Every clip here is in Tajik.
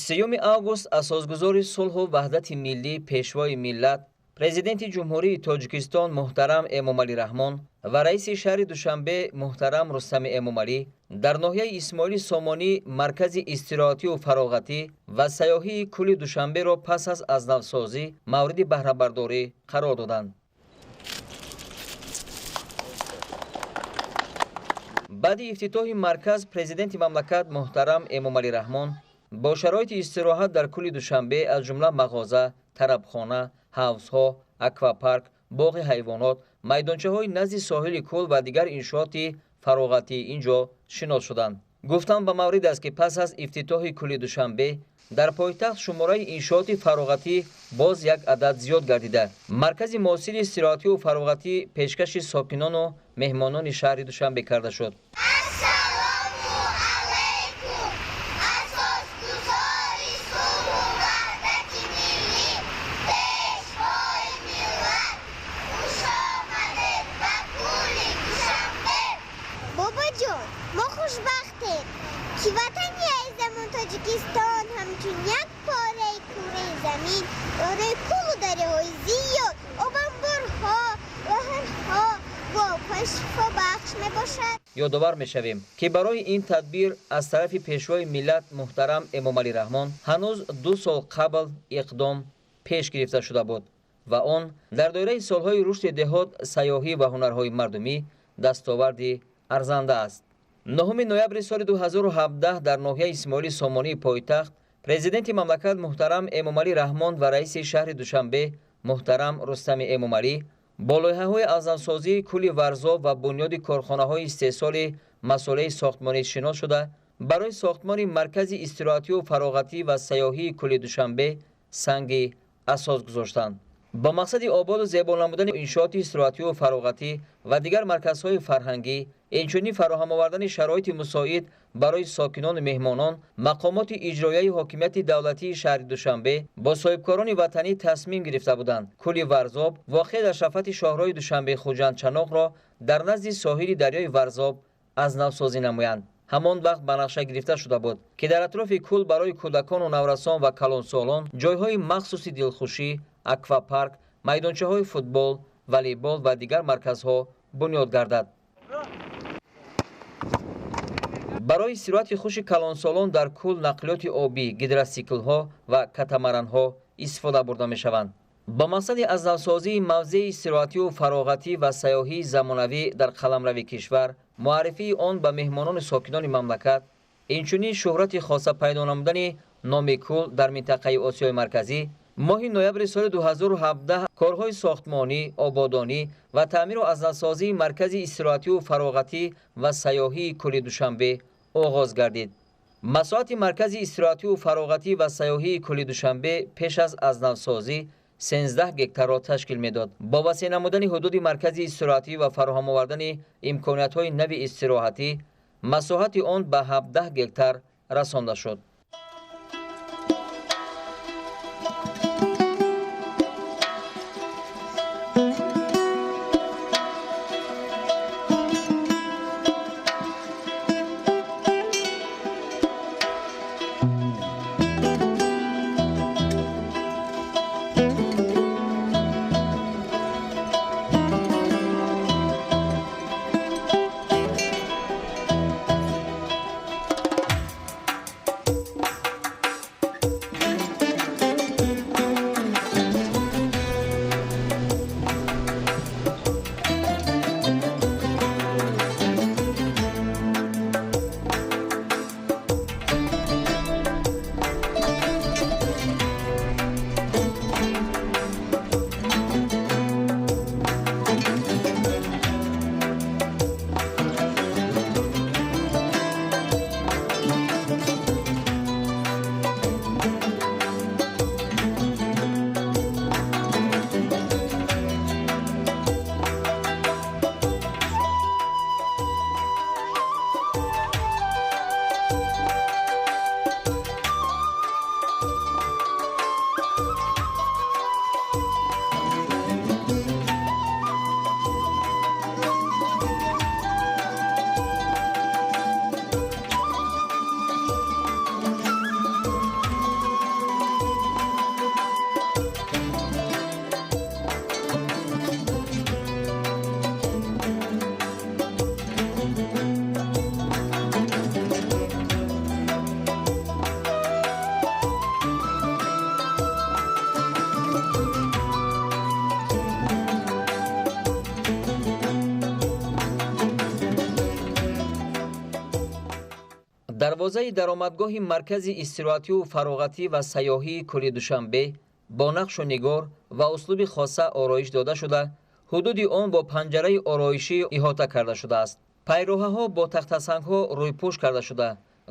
23 август асосгузори сулҳу ваҳдати миллӣ, пешвои миллат, президенти Ҷумҳурии Тоҷикистон муҳтарам Эмомалӣ Раҳмон ва раиси шаҳри Душанбе муҳтарам Рустами Эмомалӣ дар ноҳияи Исмоили Сомонӣ маркази истироҳатию фароғатӣ ва сайёҳии кӯли Душанберо пас аз азнавсозӣ мавриди баҳрабардорӣ қарор доданд. Баъди ифтитоҳи марказ президенти мамлакат муҳтарам Эмомалӣ Раҳмон бо шароити истироҳат дар кӯли Душанбе аз ҷумла мағоза, тарабхона, ҳавзҳо, аквапарк, боғи ҳайвонот, майдончаҳои назди соҳили кӯл ва дигар иншооти фароғатии ин ҷо шинос шуданд. Гуфтан ба маврид аст, ки пас аз ифтитоҳи кӯли Душанбе дар пойтахт шумораи иншооти фароғатӣ боз як адад зиёд гардида, маркази муосири истироҳатию фароғатӣ пешкаши сокинону меҳмонони шаҳри Душанбе карда шуд. Мо хушбахтем, ки ватани азизамон Тоҷикистон ҳамчун як пораи кураи замин дорои кӯлу дарёҳои зиёд, обанборҳо, роҳанҳо ва обҳои шифобахш мебошад. Ёдовар мешавем, ки барои ин тадбир аз тарафи пешвои миллат муҳтарам Эмомалӣ Раҳмон ҳанӯз 2 сол қабл иқдом пеш гирифта шуда буд ва он дар доираи солҳои рушди деҳот, сайёҳӣ ва ҳунарҳои мардумӣ дастоварди арзанда аст. 9 ноябри соли 2017 дар ноҳияи Исмоили Сомонии пойтахт президенти мамлакат муҳтарам Эмомалӣ Раҳмон ва раиси шаҳри Душанбе муҳтарам Рустами Эмомалӣ бо лоиҳаҳои азнавсозии кӯли Варзоб ва бунёди корхонаҳои истеҳсоли масолеҳи сохтмонӣ шинос шуда, барои сохтмони маркази истироҳатию фароғатӣ ва сайёҳии кӯли Душанбе санги асос гузоштанд. Бо мақсади ободу зебо намудани иншооти истироҳатию фароғатӣ ва дигар марказҳои фарҳангӣ, инчунин фароҳам овардани шароити мусоид барои сокинону меҳмонон, мақомоти иҷроияи ҳокимияти давлатии шаҳри Душанбе бо соҳибкорони ватанӣ тасмим гирифта буданд кӯли Варзоб воқеъ дар шафати шоҳроҳи Душанбе-Хуҷанд Чаноқро дар назди соҳили дарёи Варзоб аз навсозӣ намоянд. Ҳамон вақт ба нақша гирифта шуда буд, ки дар атрофи кӯл барои кӯдакону наврасон ва калонсолон ҷойҳои махсуси дилхушӣ, аквапарк, майдончаҳои футбол, волейбол ва дигар марказҳо бунёд гардад. Барои истироҳати хуши калонсолон дар кӯл нақлиёти обӣ, гидросиклҳо ва катамаранҳо истифода бурда мешаванд. Бо мақсади аз навсозии мавзеи истироҳатию фароғатӣ ва сайёҳии замонавӣ дар қаламрави кишвар, муаррифии он ба меҳмонону сокинони мамлакат, инчунин шӯҳрати хоса пайдо намудани номи кӯл дар минтақаи Осиёи Марказӣ, моҳи ноябри соли 2017 корҳои сохтмонӣ, ободонӣ ва таъмиру аз навсозии маркази истироҳатию фароғатӣ ва сайёҳии кӯли Душанбе оғоз гардид. Масоҳати маркази истироҳатию фароғатӣ ва сайёҳии кӯли Душанбе пеш аз навсозӣ 13 гектарро ташкил медод. Бо васеъ намудани ҳудуди маркази истироҳатӣ ва фароҳам овардани имкониятҳои нави истироҳатӣ, масоҳати он ба 17 гектар расонда шуд. Дарвозаи даромадгоҳи маркази истироҳативу фароғатӣ ва сайёҳии кӯли Душанбе бо нақшу нигор ва услуби хоса ороиш дода шуда, ҳудуди он бо панҷараи ороишӣ иҳота карда шудааст. Пайроҳаҳо бо тахтасангҳо рӯйпӯш карда шуда,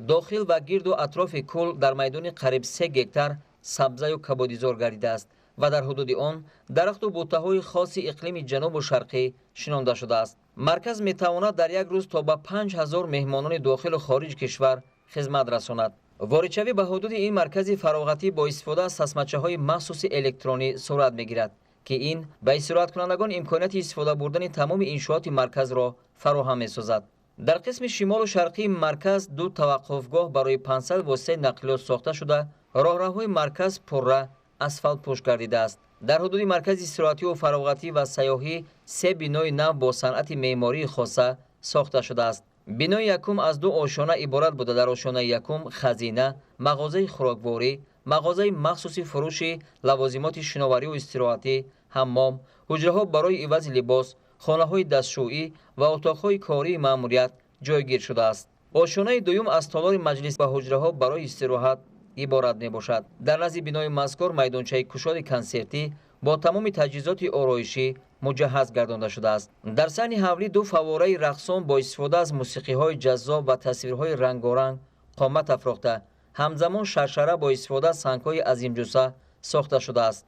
дохил ва гирду атрофи кӯл дар майдони қариб 3 гектар сабзаю кабудизор гардидааст ва дар ҳудуди он дарахту бутаҳои хоси иқлими ҷанубу шарқӣ шинонда шудааст. Марказ метавонад дар як рӯз то ба 5000 меҳмонони дохилу хориҷи кишвар хизмат расонад. Воридшавӣ ба ҳудуди ин маркази фароғатӣ бо истифода аз тасмачаҳои махсуси электронӣ сурат мегирад, ки ин ба истироҳаткунандагон имконияти истифода бурдани тамоми иншооти марказро фароҳам месозад. Дар қисми шимолу шарқии марказ ду таваққуфгоҳ барои 500 воситаи нақлиёт сохта шуда, роҳравҳои марказ пурра асфалтпӯш гардидааст. Дар ҳудуди маркази истироҳативу фароғатӣ ва сайёҳӣ се бинои нав бо санъати меъмории хоса сохта шудааст. Бинои якум аз ду ошёна иборат буда, дар ошёнаи якум хазина, мағозаи хӯрокворӣ, мағозаи махсуси фурӯши лавозимоти шиновариву истироҳатӣ, ҳаммом, ҳуҷраҳо барои ивази либос, хонаҳои дастшӯӣ ва отоқҳои кории маъмурият ҷойгир шудааст. Ошёнаи дуюм аз толори маҷлис ва ҳуҷраҳо барои истироҳат иборат мебошад. Дар назди бинои мазкур майдончаи кушоди консертӣ бо тамоми таҷҳизоти ороишӣ муҷаҳҳаз гардонда шудааст. Дар саҳни ҳавлӣ ду фаввораи рақсон бо истифода аз мусиқиҳои ҷаззоб ва тасвирҳои рангоранг қомат афрохта, ҳамзамон шаршара бо истифода аз сангҳои азимҷусса сохта шудааст.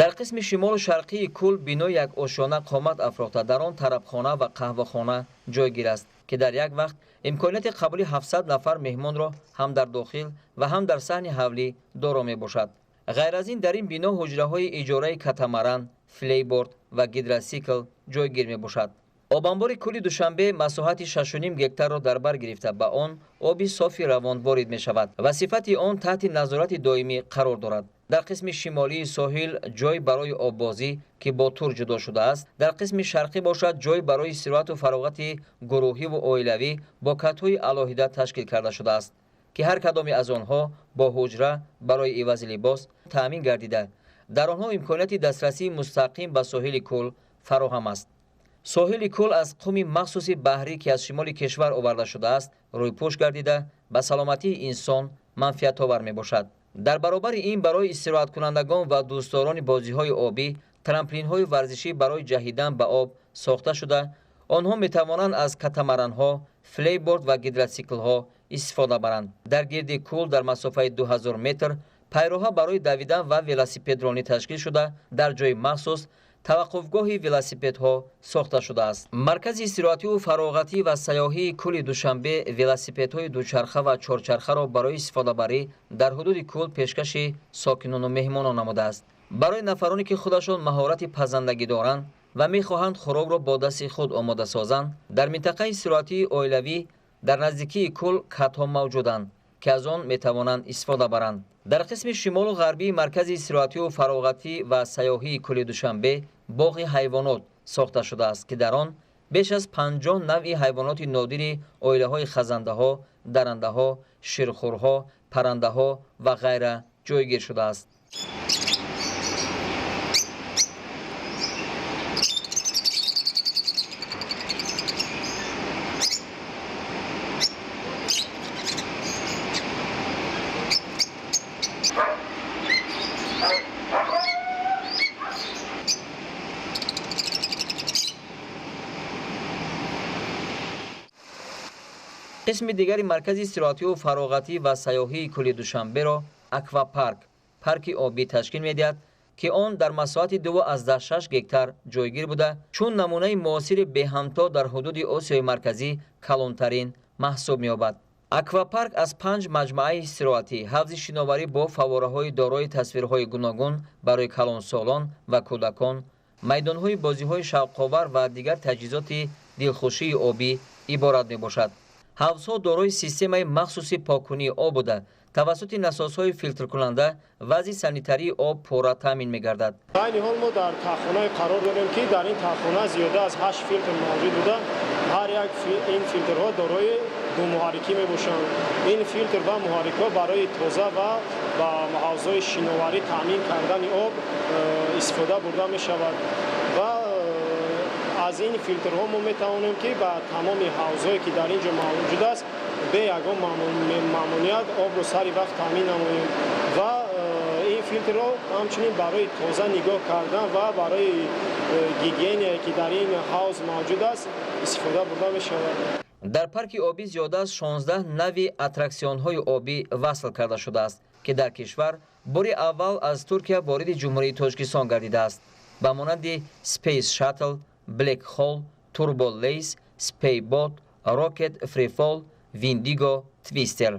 Дар қисми шимолу шарқии кӯл бинои як ошёна қомат афрохта, дар он тарабхона ва қаҳвахона ҷойгир аст, ки дар як вақт имконияти қабули 700 нафар меҳмонро ҳам дар дохил ва ҳам дар саҳни ҳавлӣ доро мебошад. Ғайр аз ин, дар ин бино ҳуҷраҳои иҷораи катамаран, флейборд ва гидросикл ҷойгир мебошад. Обанбори кӯли Душанбе масоҳати 6,5 гектарро дар бар гирифта, ба он оби софи равон ворид мешавад ва сифати он таҳти назорати доимӣ қарор дорад. Дар қисми шимолии соҳил ҷой барои оббозӣ, ки бо тур ҷудо шудааст, дар қисми шарқӣ бошад ҷой барои истироҳату фароғати гурӯҳиву оилавӣ бо катҳои алоҳида ташкил карда шудааст, ки ҳар кадоме аз онҳо бо ҳуҷра барои ивази либос таъмин гардида, дар онҳо имконияти дастрасии мустақим ба соҳили кӯл фароҳам аст. Соҳили кӯл аз қуми махсуси баҳрӣ, ки аз шимоли кишвар оварда шудааст, рӯйпӯш гардида, ба саломатии инсон манфиатовар мебошад. Дар баробари ин барои истироҳаткунандагон ва дӯстдорони бозиҳои обӣ трамплинҳои варзишӣ барои ҷаҳидан ба об сохта шуда, онҳо метавонанд аз катамаранҳо, флейборд ва гидросиклҳо истифода баранд. Дар гирди кӯл дар масофаи 2000 метр пайроҳа барои давидан ва велосипедронӣ ташкил шуда, дар ҷои махсус таваққуфгоҳи велосипедҳо сохта шудааст. Маркази истироҳативу фароғатӣ ва сайёҳии кӯли Душанбе велосипедҳои дучарха ва чорчархаро барои истифодабарӣ дар ҳудуди кӯл пешкаши сокинону меҳмонон намудааст. Барои нафароне, ки худашон маҳорати пазандагӣ доранд ва мехоҳанд хӯрокро бо дасти худ омода созанд, дар минтақаи истироҳатии оилавӣ дар наздикии кӯл катҳо мавҷуданд, ки аз он метавонанд истифода баранд. Дар қисми шимолу ғарбии маркази истироҳативу фароғатӣ ва сайёҳии кӯли Душанбе боғи ҳайвонот сохта шудааст, ки дар он беш аз 50 навъи ҳайвоноти нодири оилаҳои хазандаҳо, дарандаҳо, ширхӯрҳо, паррандаҳо ва ғайра ҷойгир шудааст. Қисми дигари маркази истироҳативу фароғатӣ ва сайёҳии кӯли Душанберо аквапарк, парки обӣ ташкил медиҳад, ки он дар масоҳати 2,6 гектар ҷойгир буда, чун намунаи муосири беҳамто дар ҳудуди Осиёи Марказӣ калонтарин маҳсуб меёбад. Аквапарк аз 5 маҷмӯаи истироҳатӣ, ҳавзи шиноварӣ бо фаввораҳои дорои тасвирҳои гуногун барои калонсолон ва кӯдакон, майдонҳои бозиҳои шавқовар ва дигар таҷҳизоти дилхушии обӣ иборат мебошад. Ҳавзҳо дорои системаи махсуси поккунии об буда, тавассути насосҳои филтркунанда вазъи санитарии об пурра таъмин мегардад. Айни ҳол мо дар таххонае қарор дорем, ки дар ин таххона зиёда аз 8 филтр мавҷуд буда, ҳар як ин филтрҳо дорои Ду муҳаррикӣ мебошанд. Ин филтр ва муҳаррикҳо барои тоза ва ба ҳавзҳои шиноварӣ таъмин кардани об истифода бурда мешавад ва аз ин филтрҳо мо метавонем, ки ба тамоми ҳавзҳое, ки дар ин ҷо мавҷуд аст, бе ягон мамоният обро сари вақт таъмин намоем ва ин филтрро ҳамчунин барои тоза нигоҳ кардан ва барои гигиенае, ки дар ин ҳавз мавҷуд аст, истифода бурда мешавад. Дар парки обӣ зиёда аз 16 нави аттраксионҳои обӣ васл карда шудааст, ки дар кишвар бори аввал аз Туркия вориди Ҷумҳурии Тоҷикистон гардидааст, ба монанди Space Shuttle, Black Hole, Turbo Lace, Speedboat, Rocket Freefall, Windigo, Twister.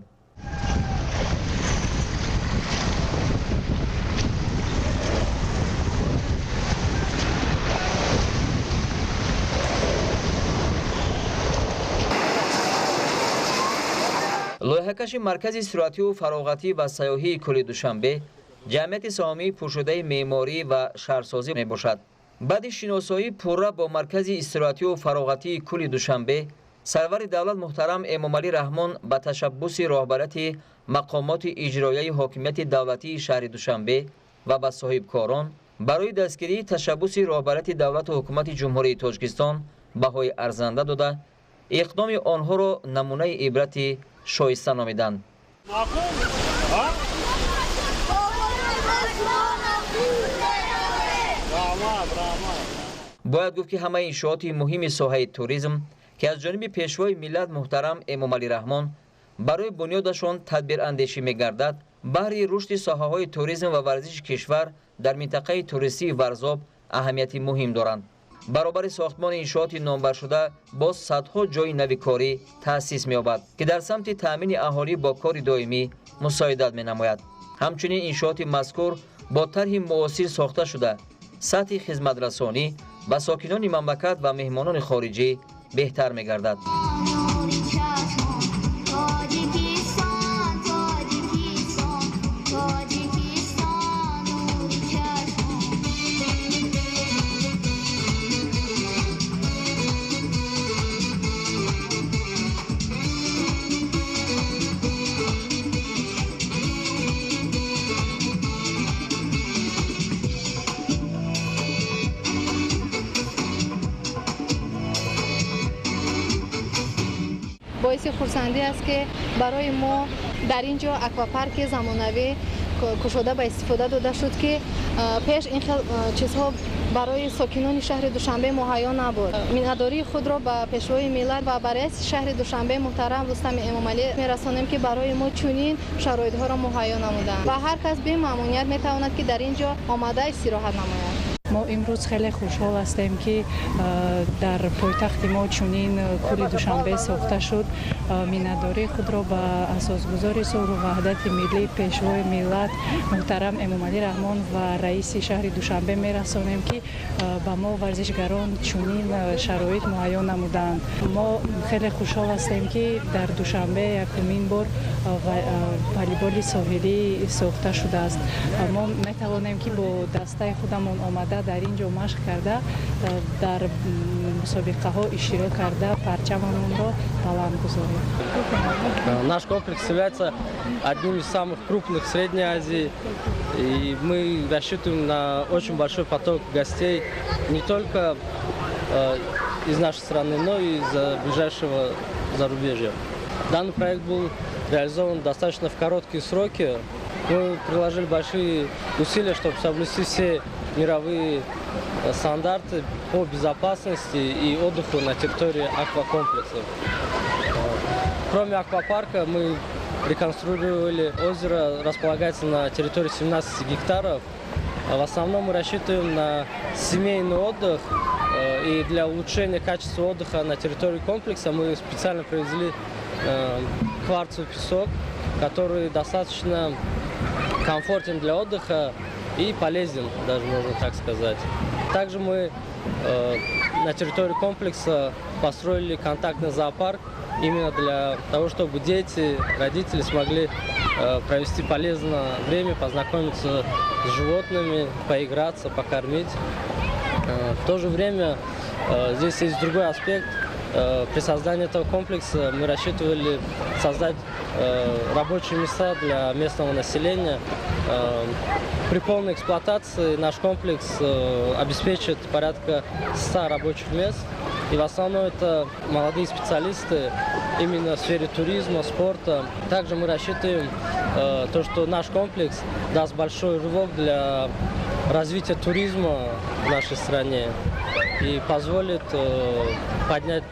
Лоиҳакаши маркази истироҳативу фароғатӣ ва сайёҳии кӯли Душанбе Ҷамъияти саҳомии пӯшодаи меъморӣ ва шаҳрсозӣ мебошад. Баъди шиносоӣ пурра бо маркази истироҳативу фароғатии кӯли Душанбе, сарвари давлат муҳтарам Эмомалӣ Раҳмон ба ташаббуси роҳбарияти мақомоти иҷроияи ҳокимияти давлатии шаҳри Душанбе ва ба соҳибкорон барои дастгирии ташаббуси роҳбарияти давлату ҳукумати Ҷумҳурии Тоҷикистон баҳои арзанда дода, иқдоми онҳоро намунаи ибрати шоиста номиданд. Маъқул? Раҳмат, раҳмат. Бояд гуфт, ки ҳамаи иншооти муҳими соҳаи туризм, ки аз ҷониби пешвои миллат муҳтарам Эмомалӣ Раҳмон барои бунёдашон тадбирандешӣ мегардад, баҳри рушди соҳаҳои туризм ва варзиши кишвар дар минтақаи туристии Варзоб аҳамияти муҳим доранд. Баробари сохтмони иншооти номбаршуда боз садҳо ҷойи нави корӣ таъсис меёбад, ки дар самти таъмини аҳолӣ бо кори доимӣ мусоидат менамояд. Ҳамчунин иншооти мазкур бо тарҳи муосир сохта шуда, сатҳи хизматрасонӣ ба сокинони мамлакат ва меҳмонони хориҷӣ беҳтар мегардад. Тоҷикистон, Тоҷикистон, Тоҷикистон, нури чашмон. Боиси хурсандӣ аст, ки барои мо дар ин ҷо аквапарки замонавӣ кушода ба истифода дода шуд, ки пеш ин хел чизҳо барои сокинони шаҳри Душанбе муҳайё набуд. Миннатдории худро ба пешвои миллат ва ба раиси шаҳри Душанбе муҳтарам Рустами Эмомалӣ мерасонем, ки барои мо чунин шароитҳоро муҳайё намуданд ва ҳар кас бемамоният метавонад, ки дар ин ҷо омада истироҳат намояд. Мо имрӯз хеле хушҳол ҳастем, ки дар пойтахти мо чунин кӯли Душанбе сохта шуд. Миннатдории худро ба асосгузори сулҳу ваҳдати миллӣ, пешвои миллат муҳтарам Эмомалӣ Раҳмон ва раиси шаҳри Душанбе мерасонем, ки ба мо, варзишгарон, чунин шароит муҳайё намуданд. Мо хеле хушҳол ҳастем, ки дар Душанбе якумин бор волейболи соҳилӣ сохта шудааст. Мо метавонем, ки бо дастаи худамон омада, дар ин ҷо машқ карда, дар мусобиқаҳо иштирок карда, парчамамонро баланд гузорем. Наш комплекс является одним из самых крупных в Средней Азии. И мы рассчитываем на очень большой поток гостей не только из нашей страны, но и из ближайшего зарубежья. Данный проект был реализован достаточно в короткие сроки. Мы приложили большие усилия, чтобы соблюсти все мировые стандарты по безопасности и отдыху на территории аквакомплекса. Кроме аквапарка мы реконструировали озеро, располагается на территории 17 гектаров. В основном мы рассчитываем на семейный отдых, и для улучшения качества отдыха на территории комплекса мы специально привезли кварцевый песок, который достаточно комфортен для отдыха и полезен, даже можно так сказать. Также мы на территории комплекса построили контактный зоопарк именно для того, чтобы дети, родители смогли провести полезно время, познакомиться с животными, поиграться, покормить. В то же время здесь есть другой аспект. При создании этого комплекса мы рассчитывали создать рабочие места для местного населения. При полной эксплуатации наш комплекс обеспечит порядка 100 рабочих мест. И в основном это молодые специалисты именно в сфере туризма, спорта. Также мы рассчитываем то, что наш комплекс даст большой рывок для развития туризма в нашей стране и позволит поднять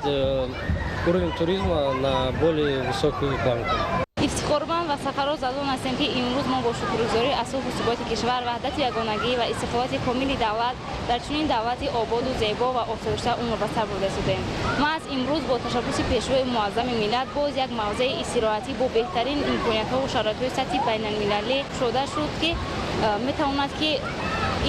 уровень туризма на более высокую планку. Ифтихорманд ва сарфароз аз он ҳастем, ки имрӯз мо бо шукргузорӣ аз сулҳу суботи кишвар, ваҳдату ягонагӣ ва истиқлолияти комили давлат дар чунин давлати ободу зебо ва осоишта умр ба сар бурда истодем. Маҳз имрӯз бо ташаббуси Пешвои муаззами миллат боз як мавзеи истироҳатӣ бо беҳтарин имкониятҳову шароитҳои сатҳи байналмилалӣ кушода шуд, ки метавонад, ки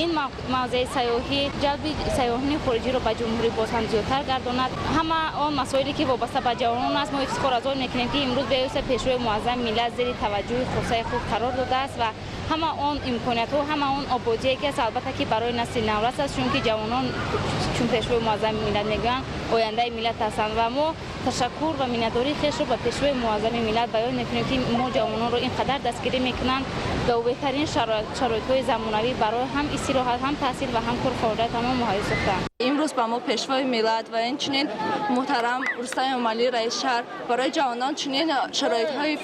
ин мавзеи сайёҳӣ ҷалби сайёҳони хориҷиро ба ҷумҳурӣ боз ҳам зиёдтар гардонад. Ҳама он масоиле, ки вобаста ба ҷавонон аст, мо ифтихор аз он мекунем, ки имрӯз бевосита Пешвои муаззами миллат зери таваҷҷӯҳи хосаи худ қарор додааст ва ҳама он имкониятҳо, ҳама он ободие ки аст, албатта, ки барои насли наврас аст, чунки ҷавонон, чун Пешвои муаззами миллат мегӯянд, ояндаи миллат ҳастанд. Ва мо ташаккур ва миннатдории хешро ба Пешвои муаззами миллат баён мекунем, ки мо ҷавононро ин қадар дастгирӣ мекунанд ва беҳтарин шароитҳои замонавӣ барои ҳам истироҳат, ҳам таҳсил ва ҳам кор фаъолият ҳамон муҳайё сохтанд. Имрӯз ба мо Пешвои миллат ва инчунин муҳтарам Рустам Эмомалӣ, раиси шаҳр, барои ҷавонон чунин шароитҳои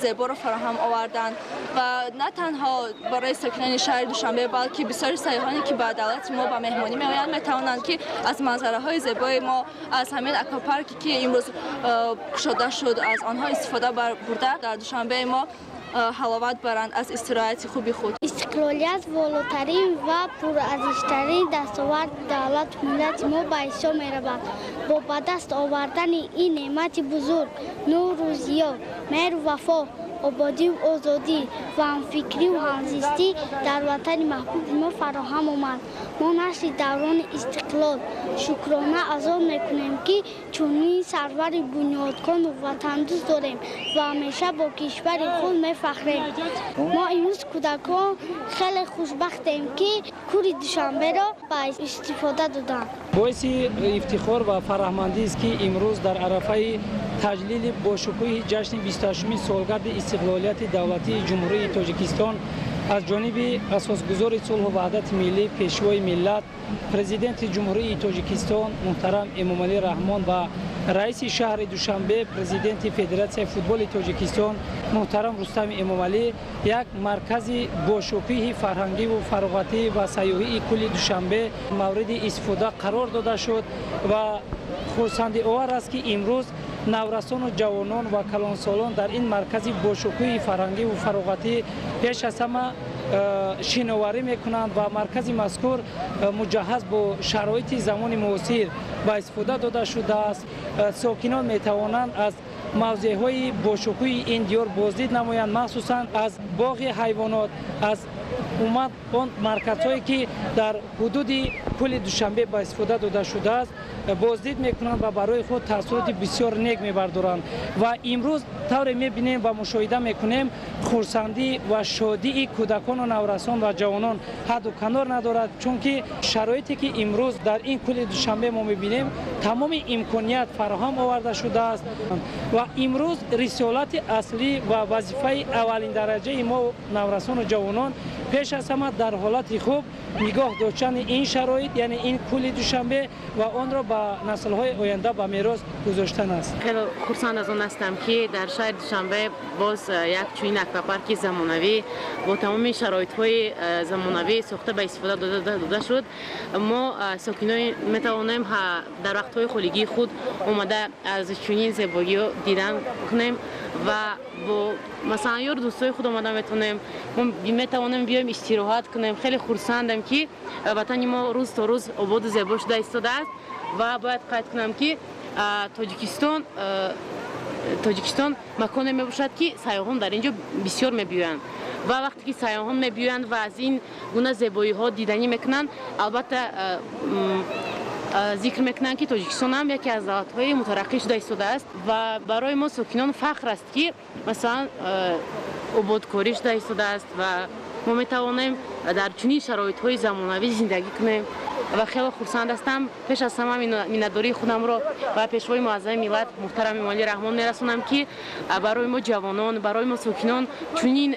зеборо фароҳам оварданд ва на танҳо барои сокинони шаҳри Душанбе, балки бисёри сайёҳоне, ки ба давлати мо ба меҳмонӣ меоянд, метавонанд, ки аз манзараҳои зебои мо, аз ҳамин аквапарке, ки имрӯз кушода шуд, аз онҳо истифода бурда, дар Душанбеи мо ҳаловат баранд аз истироҳати хуби худ. Истиқлолият волотарин ва пурарзиштарин дастоварди давлату миллати мо ба ҳисоб меравад. Бо ба даст овардани ин неъмати бузург нуру зиё, меҳру вафо, ободию озодӣ ва ҳамфикрию ҳамзистӣ дар ватани маҳбуби мо фароҳам омад. Мо, насли даврони истиқлол, шукрона аз он мекунем, ки чунин сарвари бунёдкору ватандӯст дорем ва ҳамеша бо кишвари худ мефахрем. Мо имрӯз, кӯдакон, хеле хушбахтем, ки кӯли Душанберо ба истифода доданд. Боиси ифтихор ва фараҳмандист, ки имрӯз дар арафаи таҷлили бошукӯҳи ҷашни 28-уми солгарди истиқлолияти давлатии Ҷумҳурии Тоҷикистон аз ҷониби асосгузори сулҳу ваҳдати миллӣ, Пешвои миллат, Президенти Ҷумҳурии Тоҷикистон муҳтарам Эмомалӣ Раҳмон ва раиси шаҳри Душанбе, президенти Федератсияи футболи Тоҷикистон муҳтарам Рустами Эмомалӣ як маркази бошукӯҳи фарҳангиву фароғатӣ ва сайёҳии кӯли Душанбе мавриди истифода қарор дода шуд. Ва хурсандиовар аст, ки имрӯз наврасону ҷавонон ва калонсолон дар ин маркази бошукӯҳи фарҳангиву фароғатӣ пеш аз ҳама шиноварӣ мекунанд ва маркази мазкур муҷаҳҳаз бо шароити замони муосир ба истифода дода шудааст. Сокинон метавонанд аз мавзеъҳои бошукӯҳи ин диёр боздид намоянд, махсусан аз боғи ҳайвонот, аз умуман он марказҳое, ки дар ҳудуди кӯли Душанбе ба истифода дода шудааст, боздид мекунанд ва барои худ таассуроти бисёр нек мебардоранд. Ва имрӯз тавре мебинем ва мушоҳида мекунем, хурсандӣ ва шодии кӯдакону наврасон ва ҷавонон ҳадду канор надорад, чунки шароите, ки имрӯз дар ин кӯли Душанбе мо мебинем, тамоми имконият фароҳам оварда шудааст. Ва имрӯз рисолати аслӣ ва вазифаи аввалиндараҷаи мо, наврасону ҷавонон, пеш аз ҳама дар ҳолати хуб нигоҳ доштани ин шароит, яъне ин кӯли Душанбе, ва онро ба наслҳои оянда ба мерос гузоштан аст. Хеле хурсанд аз он ҳастам, ки дар шаҳри Душанбе боз як чунин аквапарки замонавӣ бо тамоми шароитҳои замонавӣ сохта ба истифода дода шуд. Мо, сокинои, метавонем дар вақтҳои холигии худ омада, аз чунин зебогиҳо дидан кунем ва бо, масалан, ёру дӯстои худ омада метавонем, мо метавонем биёем, истироҳат кунем. Хеле хурсандам, ки ватани мо рӯз то рӯз ободу зебо шуда истодааст. Ва бояд қайд кунам, ки Тоҷикистон маконе мебошад, ки сайёҳон дар ин ҷо бисёр мебиёянд. Ва вақте ки сайёҳон мебиёянд ва аз ин гуна зебоиҳо диданӣ мекунанд, албатта, зикр мекунанд, ки Тоҷикистон ҳам яке аз давлатҳои мутараққӣ шуда истодааст. Ва барои мо, сокинон, фахр аст, ки, масалан, ободкорӣ шуда истодааст ва мо метавонем дар чунин шароитҳои замонавӣ зиндагӣ кунем. Ва хеле хурсанд ҳастам. Пеш аз ҳама миннатдории худамро ба Пешвои Муаззами миллат муҳтарам Эмомалӣ Раҳмон мерасонам, ки барои мо ҷавонон, барои мо сокинон чунин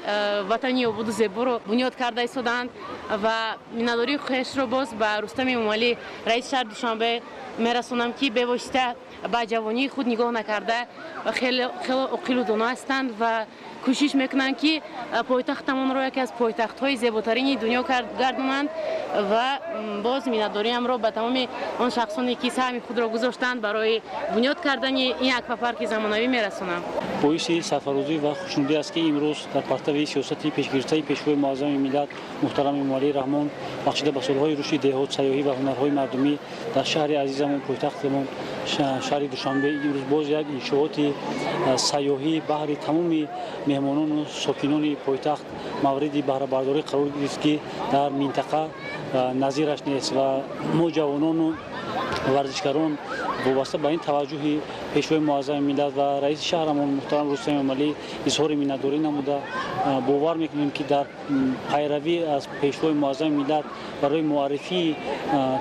ватани ободу зеборо бунёд карда истодаанд. Ва миннатдории хешро боз ба Рустами Эмомалӣ, раиси шаҳри Душанбе, мерасонам, ки бевосита ба ҷавонии худ нигоҳ накарда, хеле оқилу доно ҳастанд ва кӯшиш мекунанд, ки пойтахтамонро яке аз пойтахтҳои зеботарини дунё гардонанд. Ва боз миннатдориамро ба тамоми он шахсоне, ки саҳми худро гузоштанд барои бунёд кардани ин аквапарки замонавӣ, мерасонам. Боиси сарфарозӣ ва хушнудӣ аст, ки имрӯз дар партави сиёсати пешгирифтаи Пешвои Муаззами миллат муҳтарам Эмомалӣ Раҳмон, бахшида ба солҳои рушди деҳот, сайёҳӣ ва ҳунарҳои мардумӣ, дар шаҳри азизамон, пойтахтамон, шаҳри Душанбе, имрӯз боз як иншооти сайёҳӣ баҳри тамоми меҳмонону сокинони пойтахт мавриди баҳрабардорӣ қарор гирифт, ки дар минтақа назираш нест. Ва мо, ҷавонону варзишгарон, вобаста ба ин таваҷҷӯҳи Пешвои Муаззами миллат ва раиси шаҳрамон муҳтарам Рустами Эмомалӣ изҳори миннатдорӣ намуда, бовар мекунем, ки дар пайравӣ аз Пешвои Муаззами миллат барои муаррифии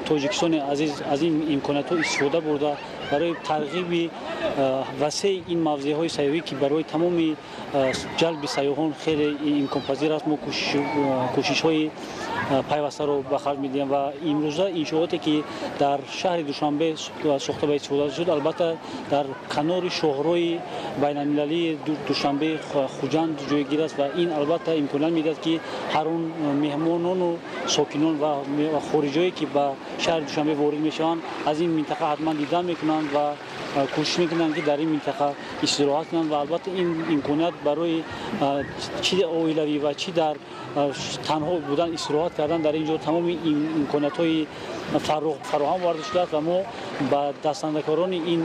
Тоҷикистони азиз аз ин имкониятҳо истифода бурда, барои тарғиби васеи ин мавзеъҳои сайёҳӣ, ки барои тамоми ҷалби сайёҳон хеле имконпазир аст, мо кӯшишҳои пайвастаро ба харҷ медиҳем. Ва имрӯза иншооте, ки дар шаҳри Душанбе сохта ба истифода шуд, албатта, дар канори шоҳроҳи байналмилалии Душанбе Хуҷанд ҷойгир аст ва ин, албатта, имконият медиҳад, ки ҳар он меҳмонону сокинон ва хориҷое, ки ба шаҳри Душанбе ворид мешаванд, аз ин минтақа ҳатман дидан мекунанд ва кӯшиш мекунанд, ки дар ин минтақа истироҳат кунанд. Ва албатта, ин имконият барои чӣ оилавӣ ва чӣ дар танҳо будан, истироҳат кардан, дар ин ҷо тамоми имкониятҳои фароҳам оварда шудааст. Ва мо ба дастандакорони ин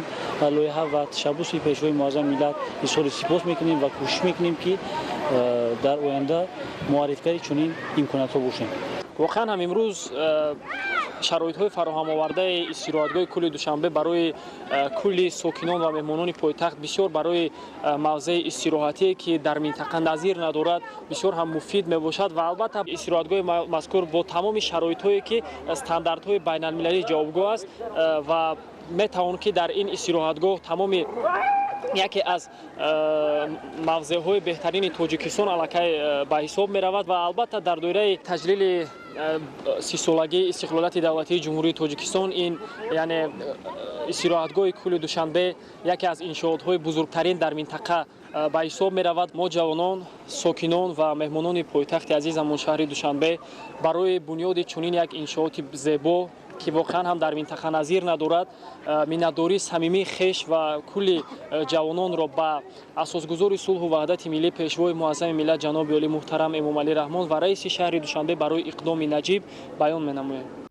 лоиҳа ва ташаббуси Пешвои Муаззами миллат изҳори сипос мекунем ва кӯшиш мекунем, ки дар оянда муаррифгари чунин имкониятҳо бошем. Воқеан ҳам, имрӯз шароитҳои фароҳамовардаи истироҳатгоҳи кӯли Душанбе барои кулли сокинон ва меҳмонони пойтахт бисёр барои мавзеи истироҳатие, ки дар минтақа назир надорад, бисёр ҳам муфид мебошад. Ва албатта, истироҳатгоҳи мазкур бо тамоми шароитҳое, ки стандартҳои байналмилалӣ ҷавобгӯ аст, ва метавон, ки дар ин истироҳатгоҳ тамоми яке аз мавзеъҳои беҳтарини Тоҷикистон аллакай ба ҳисоб меравад. Ва албатта, дар доираи таҷлили 30-солагии истиқлолияти давлатии Ҷумҳурии Тоҷикистон, ин яъне истироҳатгоҳи кӯли Душанбе яке аз иншоотҳои бузургтарин дар минтақа ба ҳисоб меравад. Мо, ҷавонон, сокинон ва меҳмонони пойтахти азизамон, шаҳри Душанбе, барои бунёди чунин як иншооти зебо, ки воқеан ҳам дар минтақа назир надорад, миннатдории самимии хеш ва кулли ҷавононро ба асосгузори сулҳу ваҳдати миллӣ, Пешвои Муаззами миллат ҷаноби олӣ муҳтарам Эмомалӣ Раҳмон ва раиси шаҳри Душанбе барои иқдоми наҷиб баён менамоем.